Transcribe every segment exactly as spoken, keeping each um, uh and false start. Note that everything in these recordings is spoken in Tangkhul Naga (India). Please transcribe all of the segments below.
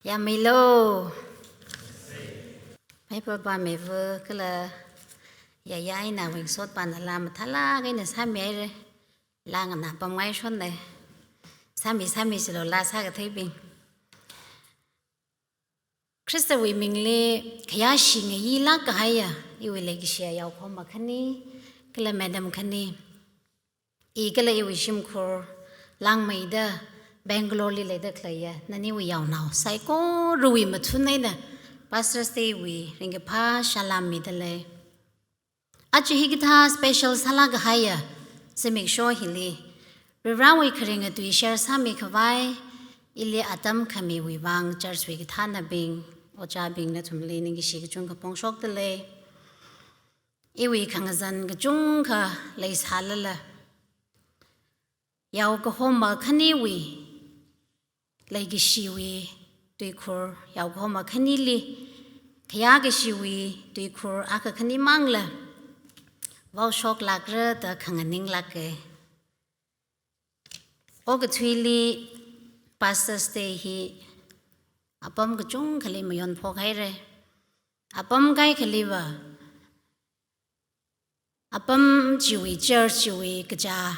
Yāmeilo. Bible pāmeiva kala yāyā eina wingsot pānala mathālāk eina sāmihaira. Laa nganā pamngaishonna. Sāmi, sāmi silo laa sākatheibing. Khristawui mingli khayāshi ngayilāk kahaiya iwui leikashiya yaokahoma khani, kala madam khani. I kala iwui shimkhur Langmeida Bangalore li leida khaleiya naniwui yaonao saikorawui mathun eina Pastor's Day wui ringkaphā salam midalei. Aja hikathā special sālāk kahaiya zimiksho hili Varivarāwui kharinga tui share sāmikhavai, ili atam khamiwui vang church wui kathānabing, ojābing nathumli ningkashi kachungkha phongshokdalei. Iwui khangazan kachungkha leisālala, yaokahoma khaniwui leikashiwui tuikhur, yaokahoma khanili khayākashiwui tuikhur akha khanimangla vaoshoklākra da khanganinglāka. Okathuili Pastor's Day hi apam kachungkhali mayonphok haira. Apam kaikhaliva, apam chiwui church chiwui kachā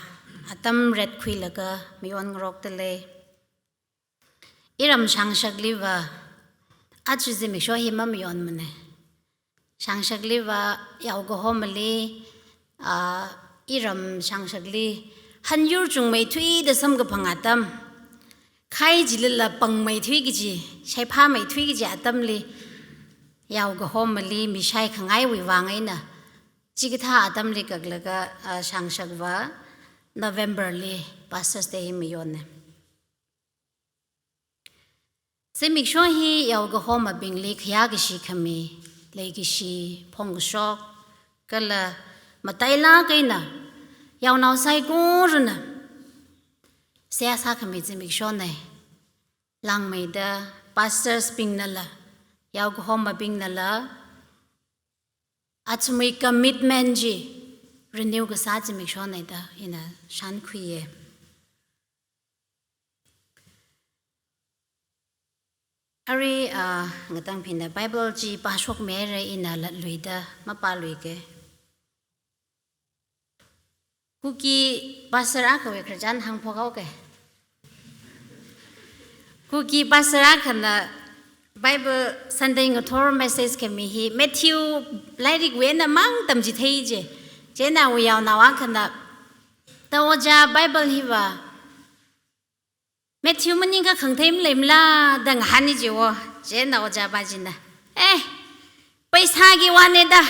atam retkhuilaga mayon ngarokdalei. Iram shangshakliva, aja zimiksho hi mamayonmana. Shangshakliva yaokahomali, ah, iram shangshakli hanyur chungmeithuida samkaphang atam, khai jilala pangmeithui kaji, shaiphāmeithui kaji atamli, yaokahomali mishai khangaiwui vang eina, chikathā atamli kaklaga, ah, shangshakva November li Pastor's Day hi mayonna. Zimiksho hi yaokahomabingli khayākashi khami, leikashi phongkashok, kala matailāk eina yaonao saikorana seihā sākhami zimikshona. Langmeida pastors bingnala, yaokahomabingnala, athumwui commitment chi renew kasā zimikshona da ina shānkhuiya. Arui, ah, ngatangphina Bible chi pāshokmihaira, ina latluida mapāluika. Kuki pastor akhawui khararchan hāngphok haoka. Kuki pastor akhana Bible Sunday ngathor message khami hi Matthew lairikwui einamang tamchithei je. Chieina awui yaonao akhana, "Ta ojā, Bible hiva Matthew maningakha khangathei maleimala?" da ngahāna jiwo. Chieina ojāpa china, "Eh, paisāki vāna da.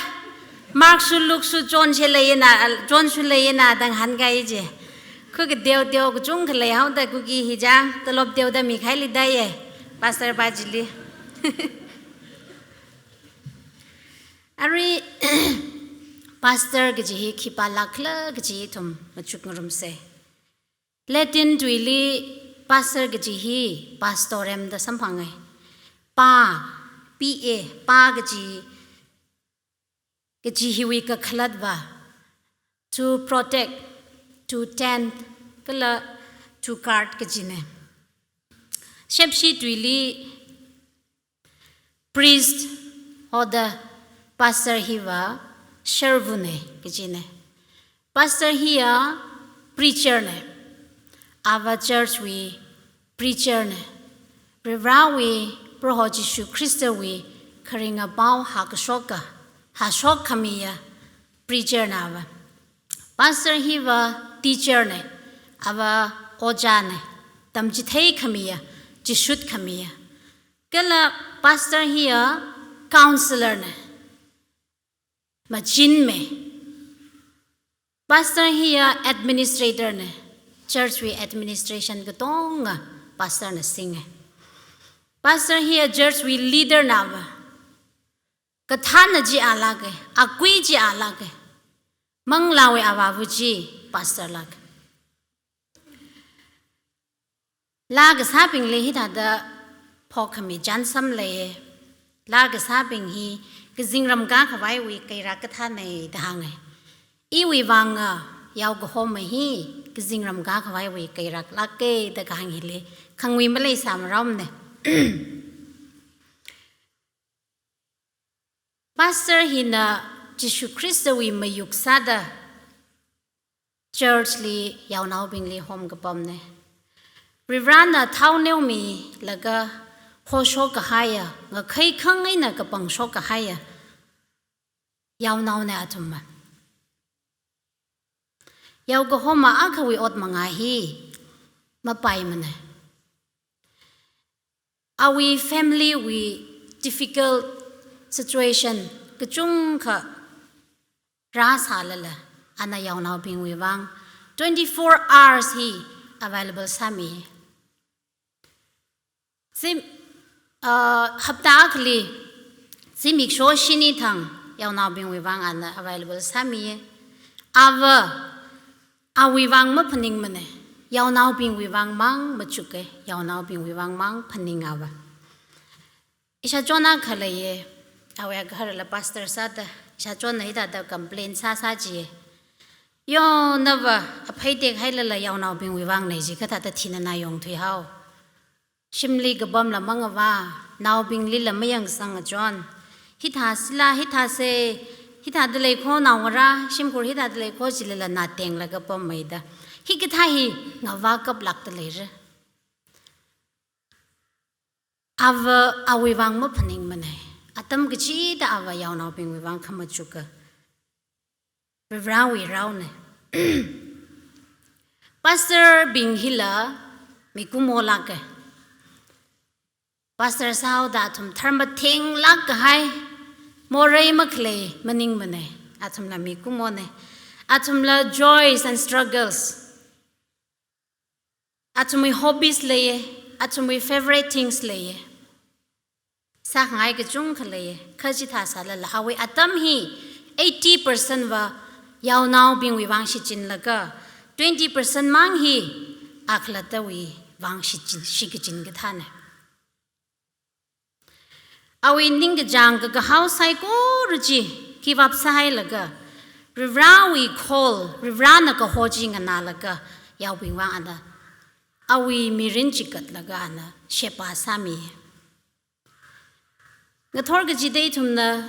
Mark shu, Luke shu, John shu leiyana, John shu leiyana," da ngahānkai je. Khuika teoteo kachungkha leihaoda Kuki hi chang, tolop teoda mikhailidaiya, pastor pa chili. Arui, pastor kaji hi khipālākhala kaji ithum machukngarumsa. Latin tuili pastor kaji hi pastorem da samphanga. Pa, P A, pa kaji, kaji hiwui kakhalatva to protect, to tend, kala to guard kajina. Shepshi tuili priest hoda pastor hiva sharvana kajina. Pastor hiya preacher na. Ava church wui preacher na. Varivarāwui, Proho Jishu Khristawui kharinga pao hākashoka, hāshok khamiya preacher na ava. Pastor hiva teacher na. Ava ojā na. Tamchithei khamiya, chishut khamiya. Kala pastor hiya counselor na, machinme. Pastor hiya administrator na, church wui administration katonga pastor na singa. Pastor hiya church wui leader na va. Kathāna chi alāka, akui chi alāka. Manglāwui avāva chi pastor lāka. Laa kasābingli hithāda phokkhami chānsam leiya. Laa kasābing hi kazingram kakhavaiwui keirak kathāna da hānga. Iwui vanga yaokahoma hi kazingram kakhavaiwui keirak lāka da kahāng hili khangui maleisāmaraomana. Pastor hina Jishu Khristawui mayuk sāda church li yaonaobingli homkapamne. Varivarana thao neomilaga hoshok kahaiya, ngakhai khangaina kapangshok kahaiya yaonaone athumva. Yao kahoma akhawui ot manga hi mapaimane. Awui family wui difficult situation kachungkha rāsālala, ana yaonaobingwui vang twenty-four hours hi available sāmi. Zim, uh, hapta akhali zimiksho shini thang yaonaobingwui vang ana available sāmiye. Ava awui vang maphaningmane, yaonaobingwui vang mang machuke, yaonaobingwui vang mang phaning ava. Ishāchon akha leiye, awui agaharala pastor sāda, ishāchonna hithāda complain sāsā jiye. Yo, nava aphei tekhailala yaonaobingwui vang nei ji kathāda thina na yongthuihao. Shimli kapamla mangavā, naobinglila mayangsang achon. Hithā sila, hithā se, hithāda leikho naongarā, shimkhur hithāda leikho jilala na tenglaga pammeida. Hikathā hi ngavā kaplākda leira. Ava awui vang maphaningmane. Atam kachida ava yaonaobingwui vang khamachuka. Varivarawui raone. Pastor bing hila mikumolāke. Pastor sāhaoda athum tharmathenglāk kahai, morei makhalei maningmane. Athumla mikumone. Athumla joys and struggles. Athumwui hobbies leiye, athumwui favorite things leiye. Sākhangai kachungkha leiye, kha chithā sālala awui atam hi eighty percent va yaonaobingwui vang shichinlaga, twenty percent mang hi akhalattawui vang shichin, shikachin kathāne. Awui ningkachāng kakahao saikora chi give up sāhailaga, Varivarawui call, Varivarana kaho chi nganālaga, yaobing vang ana, awui mirin chikatlaga ana sheba sāmi. Ngathor kachida ithumna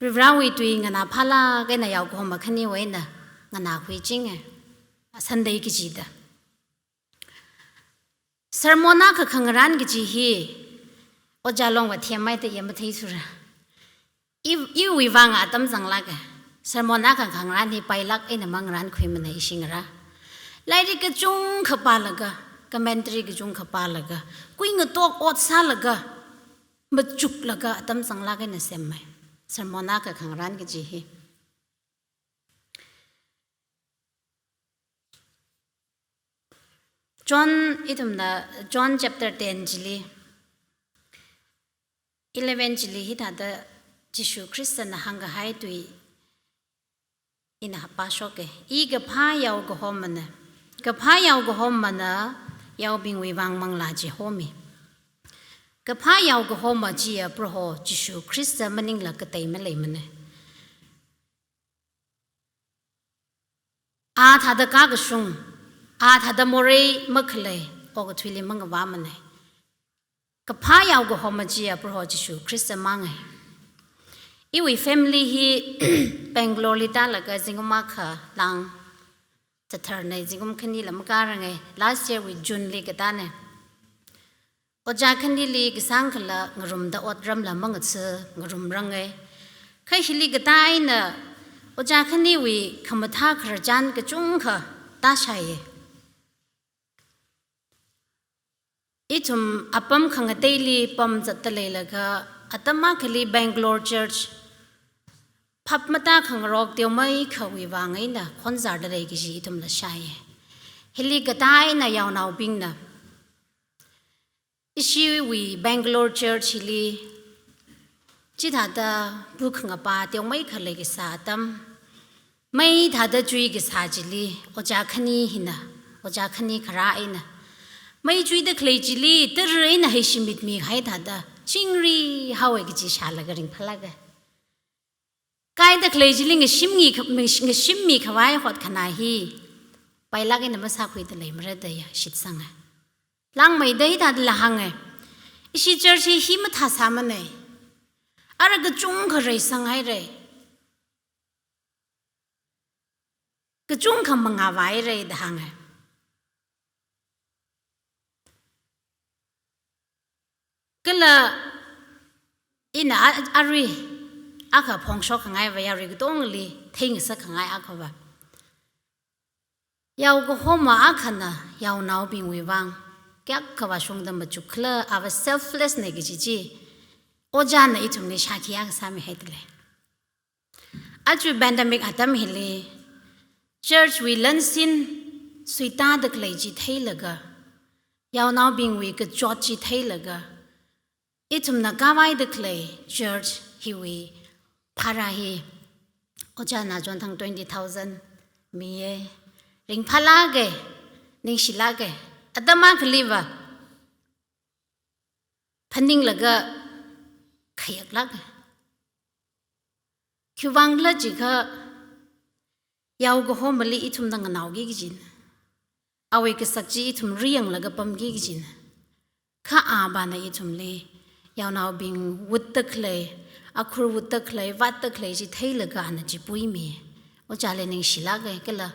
Varivarawui tui nganāphālāk eina yao kahoma khaniwui eina nganākhuichinge, Sunday kachida. Sermon akha khangarān kaji hi, Ojā Longva themmeida i matheithura. I, iwui vang atam zanglāke. Sermon akha khangarān hi pailāk eina mangarānkhuimane ishi ngarā. Lairik kachungkha pālaga, commentary kachungkha pālaga, kuingatok ot sālaga, machuklaga atam zanglāk eina semme. Sermon akha khangarān kaji hi. John, ithumna John chapter ten chili, eleven chili hithāda Jishu Khristana hāngkahai tui ina pāshoke. I kaphā yao kahomane. Kaphā yao kahomana yaobingwui vang manglā chihomi. Kaphā yao kahoma chiya Proho Jishu Khrista maningla katei maleimane. A thāda kakashung, a thāda morei makhalei okathuili mangavāmane. Kaphā yao kahoma chiya Proho Jishu Khrista mange. Iwui family hi Bangalore li tālaga zingkum akha lāng tatharne, zingkum khanila makārange, last year wui June li katāne. Ojā khanili kasāngkhala ngarumda otramla mangatsi ngarumrange. Kha hili katā eina ojā khaniwui khamathā khararchan kachungkha tāshaiye. Ithum apam khangateili pamzatda leilakha, atam akhali Bangalore Church phap matākhangarok teomeikhawui vang eina khonzarda lei kaji ithumla shaiye. Hili katā eina yaonaobingna ishiwui Bangalore Church hili chithāda bu khangapa teomeikha leikasā atam, mei thāda chuikasā chili, ojā khani hina, ojā khani kharā eina, mei chuida khalei chili tara eina heishimitmi kahai thāda chingri haowe kaji shālaga ringphālāke. Kaida khalei chili ngashimmi kha-, ngash-, ngashimmi khavai hotkhanā hi pailāk eina masākhuida leimara da ya shitsange. Langmeida hithādala hānge. Ishi church hi hi mathāsāmane. Ara kachungkha reisanghaira. Kachungkha mangāvaira da hānga. Kala ina a-, arui akha phongshok khangaiva yarui katongli theingasak khangai akhava. Yao kahoma akhana yaonaobingwui vang kayākha vāshungda machuk khala, ava selfless na kaji chi ojāna ithumli shākhi akha sāmihaida lei. Aja pandemic atam hili church wui lansin suitāda khalei chi theilaga, yaonaobingwui kachot chi theilaga, ithumna kavaida khalei church hiwui bhara hi ojāna chonthang twenty thousand miya. Ringphālāka, ningshilāka. Atam akhaliva phaninglaga khayaklāka. Khiwuivang khala jiakha, yao kahomali ithumna nganaoki kajina. Awui kasak chi ithum riyanglaga pamki kajina. Kha avāna ithumli yaonaobing vutda khalei, akhur vutda khalei, vātda khalei chi theilaga ana chipuimi. Ojāli ningshilāka kala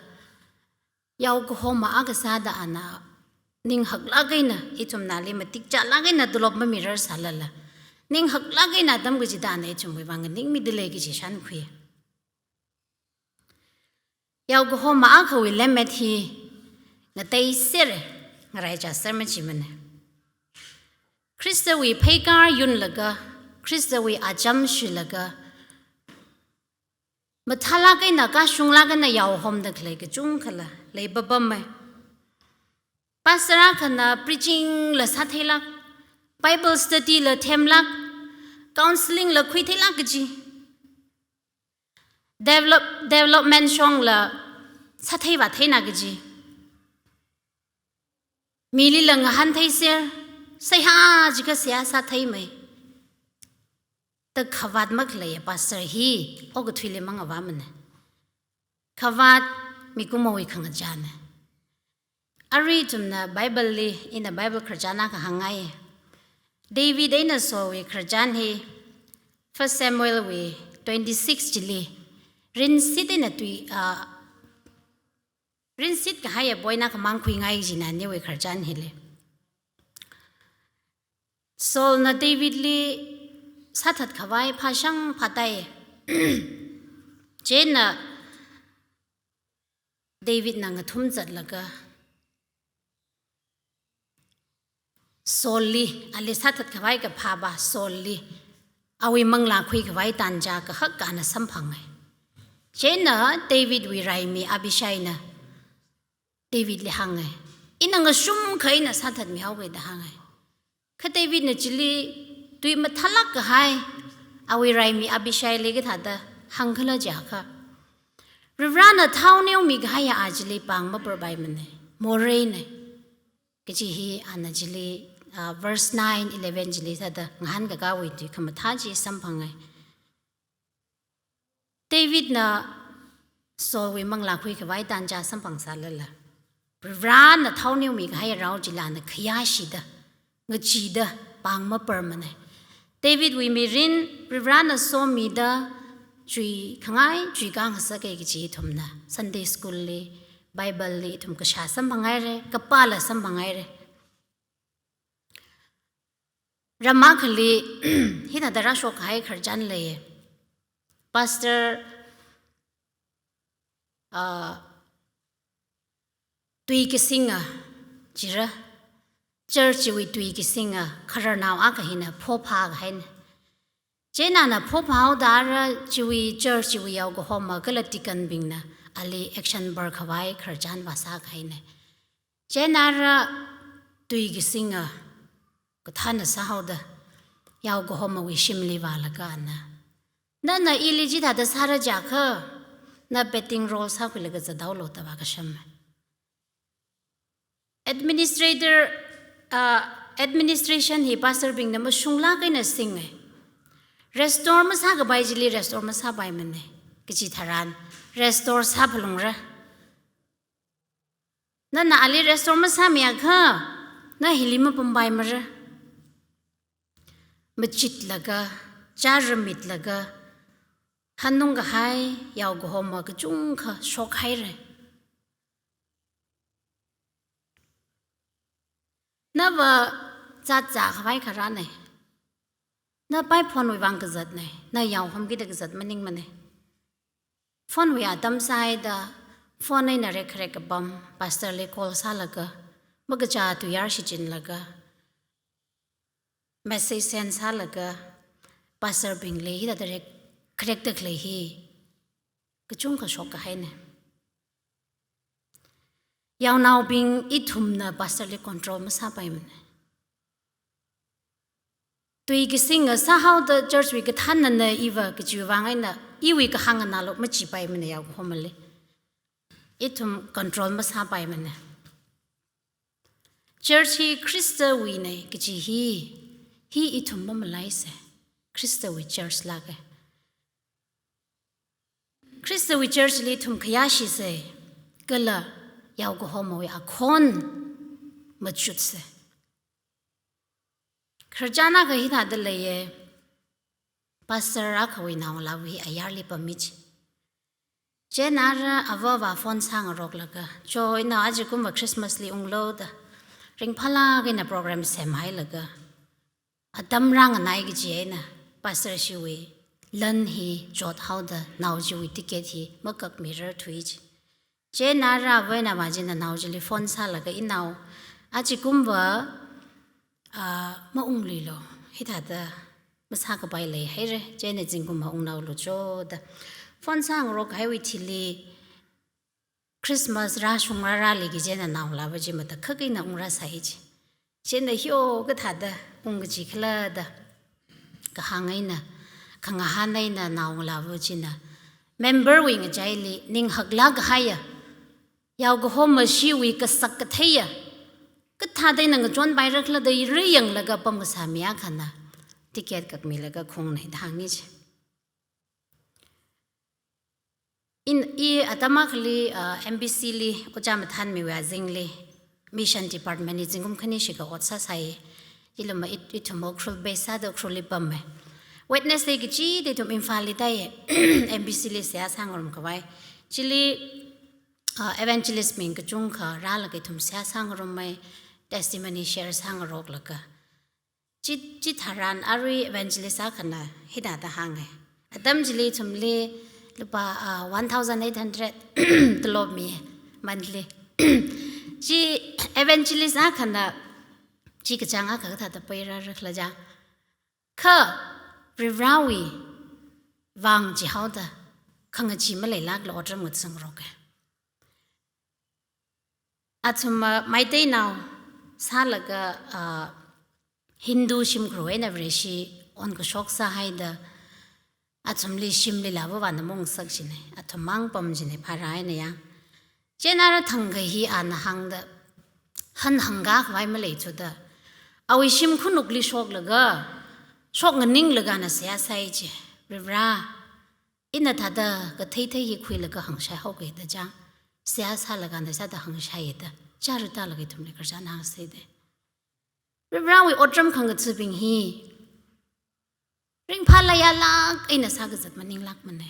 yao kahoma akha sāda ana ninghaklāk eina, ithumna ali matik chālāk eina tolop mamirar sālala, ninghaklāk eina atam kachida ana ithumwui vang nganingmida lei kaji shānkhui. Yao kahoma akhawui lemmet hi ngateisera, ngaraichāser machimana. Khristawui pheikar yunlaga, Khristawui acham shilaga, mathālāk eina, kashunglāk eina yaohomda khalei kachungkhala leipapama. Pastor akhana preaching la sātheilāk, Bible study la themlāk, counseling la khuitheilāk kaji, develop-, development shongla sāthei vātheina kaji, milila ngahāntheiser, seihā jiakha seihā sātheimei da khavāt makhaleiya pastor hi okathuili mangavāmana. Khavāt mikumowui khangachāna. Arui ithumna Bible li, ina Bible khararchan akha hāngngaiya. David eina Saul wui khararchan hi First Samuel wui twenty-six chili rinsit eina tui, ah, rinsit kahaiya point akhamang khuingai kajina aniwui khararchan hili. Saulna Davidli sāthat khavai phāshang phātai. Chieina Davidna ngathum zatlaga Saulli, ali sāthat khavai kaphāva Saulli, awui manglā khui khavai tanja kahak ana samphanga. Chieina Davidwui raimi Abishaina Davidli hānga, ina ngashum kha ina sāthatmihaoga da hānga. Kha Davidna chili tui mathālāk kahai awui raimi Abishaili kathāda hāngkhala jiakha, Varivarana thao neomi kahaiya a chili pāng maparpaimana, moreina kaji hi ana chili, ah, verse nine, eleven chili thāda ngahānkakāwui tui khamathā chi samphanga. Davidna Saulwui manglā khui khavai tanja samphangsālala, Varivarana thao neomi kahai rao chila ana khayāshida, ngacheeda, pāng maparmana. Davidwui mirin Varivarana somida chuikhangai, chuikā ngasaka kaji ithumna Sunday School li, Bible li ithum kashā samphanghaira, kapāla samphanghaira. Ram akhali hithāda rāshok kahai khararchan leiya. Pastor, ah, tui kasinga jira, church wui tui kasinga khararnao akha hina phophā kahaina. Chieina ana phophāhaoda ara chiwui church wui yaokahoma kala deaconbingna ali action bar khavai khararchan vāsā kahaina. Chieina ara tui kasinga kathāna sāhaoda yaokahomawui shimli vālaga ana, nana ili chithāda sāra jiakha, na betting role sākhuilaga zathaolu da vākashama. Administrator, ah, administration hi pastorbingna mashunglāk eina singa. Restore masākapai chili restore masāpaimana. Kachi tharan restore sāphalungra. Nana ali restore masāmiakha, na hili mapampaimara. Machitlaga, chāra mitlaga hanung kahai yaokahoma kachungkha shokhaira. Nava zat zākhavai kharāna. Na pai phone wui vang kazatna. Na yao homkida kazat maningmana. Phone wui atam sāhaida, phone eina rekrek kapam, pastor li call sālaga, makachā tuiyār shichinlaga, message send sālaga, pastor bingli hithāda rek, krekda khalei hi kachungkha shokkahaina. Yaonaobing ithumna pastor li control masāpaimana. Tui kasinga sāhaoda church wui kathānnana iva kajiwui vang eina, iwui kahāng nganālu machipaimana yaokahomali. Ithum control masāpaimana. Church hi Khristawuina kaji hi, hi ithum mamalaisa. Khristawui church lāka. Khristawui church li ithum khayāshisa, kala yaokahomawui akhon machutsa. Khararchan akha hithāda leiya, pastor akhawui naongalāva hi ayarli pammi ji. Chieina ara avāva phone sāngaroklaga, "Cho, inao ajakumva Christmas li unglu" da, ringphālāk eina program semhailaga, atam rānganai kaji eina, pastor chiwui lan hi chothaoda nao chiwui ticket hi makakmirarthui ji. Chieina ara avā eina avā china nao chili phone sālaga, "Inao, ajakumva, ah, maungluilu, hithāda masākapai leihaira, chieina zingkum maungnaolu cho" da phone sāngarokhaiwui thili, Christmas rāshung rārāli kaji eina naongalāva chi matakhak eina ungrāsai ji. Chieina, "Hio, kathāda ung kaji khala" da kahāng eina, khangahān eina naongalāva china member wui ngachaili ning haklāk kahaiya, yaokahoma chiwui kasak katheiya, kathāda ina ngachonpairakhala da riyanglaga pamkasā mi akhana ticket kakmilaga khungna da hāngi ji. In, i atam akhali, ah, M B C li, ojā mathānmiwui azingli, mission department li zingkum khani shikha ot sāsai. Ilama it, ithum Ukhrul base sāda Ukhrulli pammai. Wednesday kachida ithum Imphalli tāi, M B C li seihā sāngarumkhavai. Chili, ah, evangelist bing kachungkha rālaga ithum seihā sāngarummai, testimony share sāngaroklaga. Chi, chitharan arui evangelist akhana hithāda hānga. Atam chili ithumli lupā, ah, one thousand eight hundred tolop mi monthly. Chi evangelist akhana chi kachāng akha kathāda pairarkhala jiakha, Varivarāwui vang chihaoda khangachee maleilākla otram ngatsangaroka. Athum, ah, Meiteinao sālaga, ah, Hindu shimkhur eina Vareshi onkashok sāhaida, athumli shimlila vāvāna maungsak jina, athum mang pam jina, phara eina ya. Chieina ara thangkha hi ana hāngda, han hāngkakhavai maleithuda, awui shim khanukli shoklaga, shok nganinglaga ana seihā sāi ji. Varivarā, ina thāda kathei thei hi khuilaga hāngshai haoka da chang, seihā sālaga ana sāda hāngshai da, chara tālaga ithumli khararchan hāngsa da. Varivarāwui otram khangathābing hi ringphālāk yālāk eina sākazat maninglākmana.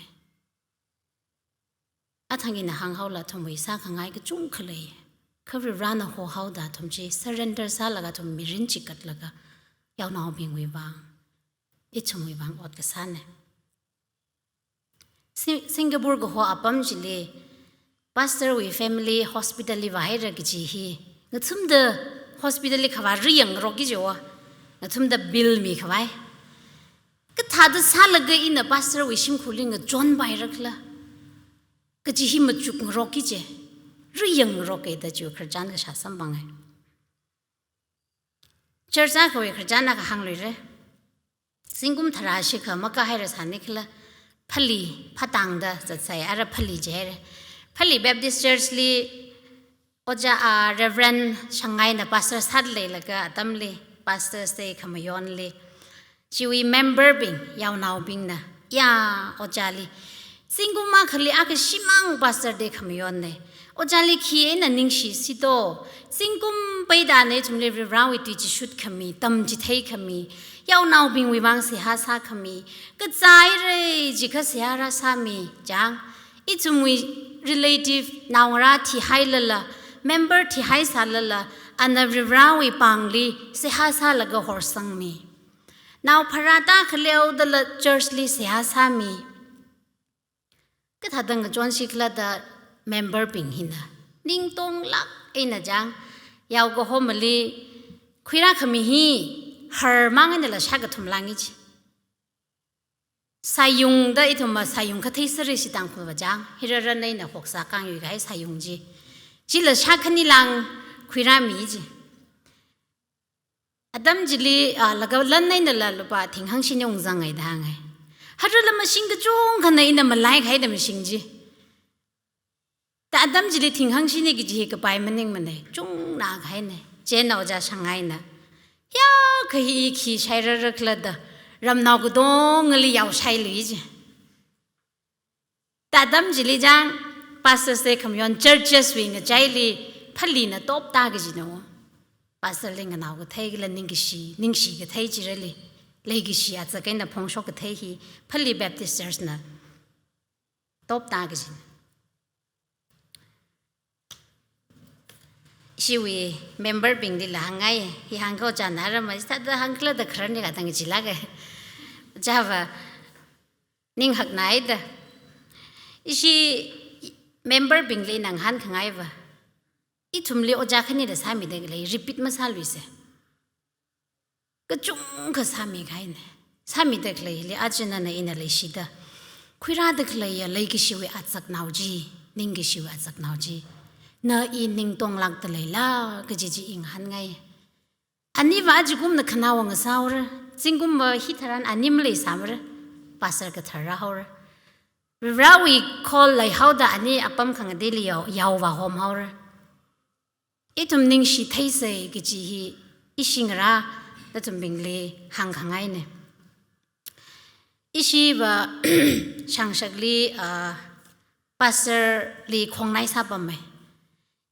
Athang ina hānghaola athumwui sākhangai kachungkha lei. Kha Varivarāna hohaoda athum chi surrender sālaga athum mirin chikatlaga yaonaobingwui vang, ithumwui vang ot kasāna. Si-, Singapore kaho apam chili, pastor wui family hospital li vāhaira kaji hi, ngathumda hospital li khavā riyangngaroki jiwa, ngathumda bill mikhavai. Kathāda sālaga ina pastor wui shimkhurli ngachonpairakhala kaji hi machukngaroki ji, riyangngaroka da chiwui khararchan kashā samphangai. Church akhawui khararchan akha hāngluira. Zingkum tharā shikha makāhaira sānikhala, Phalee, Phatangda zatsai, ara Phalee jihaira. Phalee Baptist Church li ojā, ah, Reverend Shangaina pastor sāda leilaga atamli, Pastor's Day khamayonli, chiwui member bing, yaonaobingna, ya, ojāli, zingkum akhali akha shimang Pastor's Day khamayonna, Ojāli khi eina ningshi sito, zingkum peida eina ithumli Varivarāwui tui chishut khami, tamchithei khami, yaonaobingwui vang seihā sākhami, kazāhaira jiakha seihā rāsāmi, chang, ithumwui relative naongarā thihailala, member thihaisālala, ana Varivarāwui pāngli seihā sālaga horsangmi. Nao pharāda khaleodala church li seihā sāmi. Kathāda ngachonshi khala da member bing hina ningtonglāk eina chang, yao kahomali khuirā khami hi harmang einala shākathum lāngi chi. Sāyung da ithumva sāyung kathei sāri shi Tangkhulva chang, hiraran eina hoksā khangyui kahai sāyung chi. Chila shākhani lāng khuirāmi chi. Atam chili, ah, laga lan einala lupā thinghangshini ungzangai da hāngai. Harala mashing kachungkhana ina malai kahaida mashing chi. Ta atam chili thinghangshini kaji hi kapai maningmanei, chungna kahainei. Chieina ojā Shangaina, ya, kha hi khi shairara khala da ramnao katongali yaoshailui chi. Ta atam chili chang, pastor se khamayon churches wui ngachaili phalina topta kajina. Pastor li nganao kathei kala ningkashi, ningshi kathei chirali, leikashi azak eina phongshok kathei hi Phalli Baptist Church na topta kajina. Ishiwui member bingli la hāngngai, hi hāngkho chāna rama, ithāda hāngkhala da kharani katang chilāka. Chava ninghaknai da. Ishi member bingli ngahānkhangaiva, ithumli ojā khanida sāmida khalei repeat masāluise. Kachungkha sāmi kahaina. Sāmida khaleili achina na ina leishida, khuirāda khaleiya leikashiwui azaknao chi, ningkashiwui azaknao chi, na i ningtonglākda leila kaji chi i ngahānngai. Aniva ajikumna khanao ngasāhaora, zingkumva hitharan ani maleisāmara, pastor kathar rāhaora. Varivarāwui call leihaoda ani apam khangateili yao, yaovā homhaora. Ithum ningshi theisei kaji hi ishi ngarā nathumbingli hāngkhangaina. Ishiva Shangshakli, ah, pastor li khongnai sāpamei.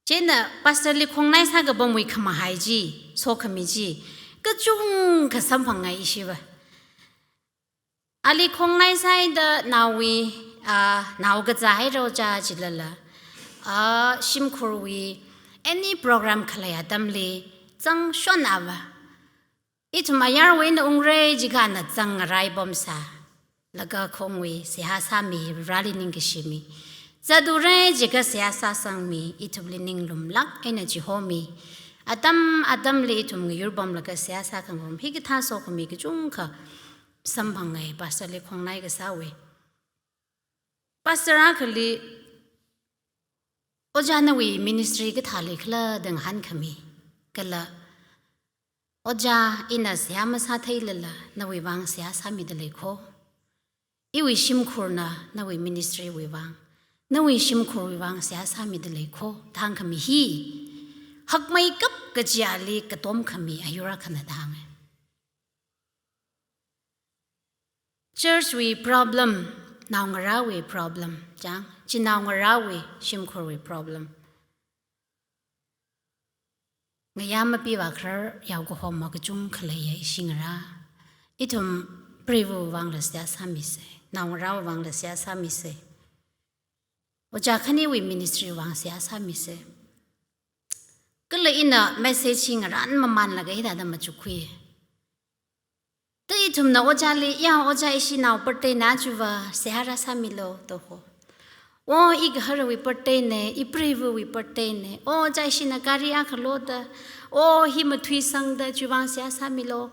Chieina pastor li khongnai sākapamwui khamahai chi, sokhami chi, kachungkha samphangngai ishiva. Ali khongnai sāhaida naowui, ah, nao kazā haira ojā chilala, ah, shimkhurwui any program khalei atamli zangshon ava. Ithum ayarwui eina ungra jiakha ana zangngarai pamsā, laga khongwui seihā sāmi, Vareli ningkashimi. Zatura jiakha seihā sāsangmi, ithumli ninglumlāk eina chihomi. Atam atamli ithum ngayur pamlaga seihā sākhangarum, hikathā sokhami kachungkha samphangngai pastor li khongnai kasāwui. Pastor akhali, ojā nawui ministry kathā leikhala da ngahānkhami. Kala, ojā, ina seihā masātheilala nawui vang seihā sāmida leikho. Iwui shimkhurna nawui ministry wui vang, nawui shimkhurwui vang seihā sāmida leikho da hāngkhami hi hakmeikap kaji ali katomkhami ayur akhana da hānga. Church wui problem, naongarāwui problem, chang, chinaongarāwui shimkhurwui problem. Ngayā mapivā kharar yao kahomma kachungkha leiya ishi ngarā. Ithum preiva vangla seihā sāmisei, naongarā vangla seihā sāmisei. Ojā khaniwui ministry vang seihā sāmisei. Kala ina message hi ngarān mamānlaga hithāda machukkhui. Ta ithumna ojāli, ya ojā ishi nao birthday na chiva seihā rāsāmilu da ho. O igaharawui birthday na, ipreiva wui birthday na. O ojā ishina gari akha loda. O hi mathuisangda chiwui vang seihā sāmilu.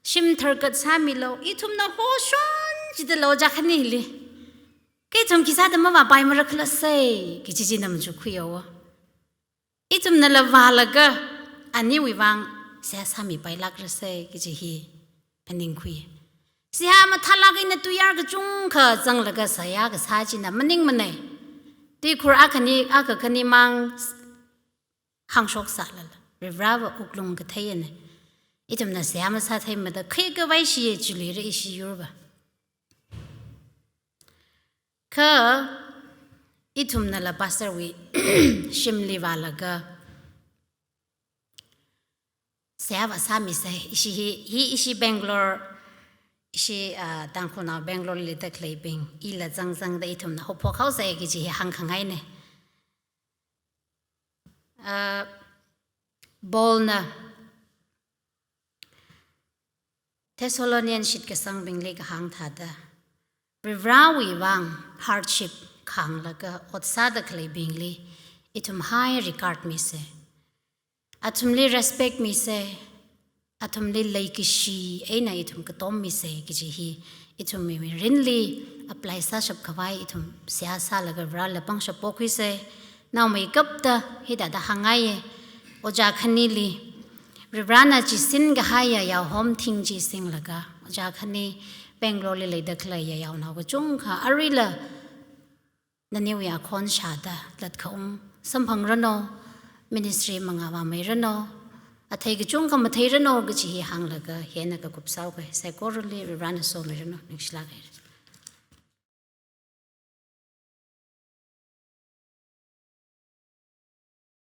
Shim tharkat sāmilu. Ithumna hoshon chidala ojā khanili. Kha ithum khisāda mavāpaimara khala sei, kaji chi machukkhuiya o. Ithumnala vālaga, aniwui vang seihā sāmipailākrasei kaji hi phaningkhui. Seihā mathālāk eina tuiyār kachungkha zanglaga seihā kasā china maningmanei. Tuikhur akhani, akha khani mang hāngshok sālala, Varivarāva wuklung katheiyanei. Ithumna seihā masātheimada khuikhavai shiye chilira ishi yurva. Kha, ithumnala pastor wui shimli vālaga seihā vāsāmisei. Ishi hi, hi ishi Bangalore, ishi, ah, Tangkhulnao Bangalore li leida khaleibing, ila zangzangda ithumna haophok haosei kaji hi hāngkhangainei. Ah, Paulna Thessalonian shitkasangbingli kahāng thāda, Varivarāwui vang hardship khānglaga ot sāda khaleibingli ithum high regard misei. Athumli respect misei, athumli leikashi eina ithum katommisei kaji hi ithumwui mirinli apply sāshap khavai ithum seihā sālaga Vareli pangshap pokhuisei. Naomeikapta hithāda hāngngaiye, ojā khanili, Varivarāna chisin kahaiya yaohom thing chi singlaga, ojā khani Bangalore li leida khaleiya yaonao kachungkha aruila naniwui akhon shāda latkhaung samphangranu, ministry mangā vāmeiranu, athei kachungkha matheiranu kaji hi hānglaga hieina kakup sāhaokei. Saikorali Varivarāna somiranu, ningshilākhaira.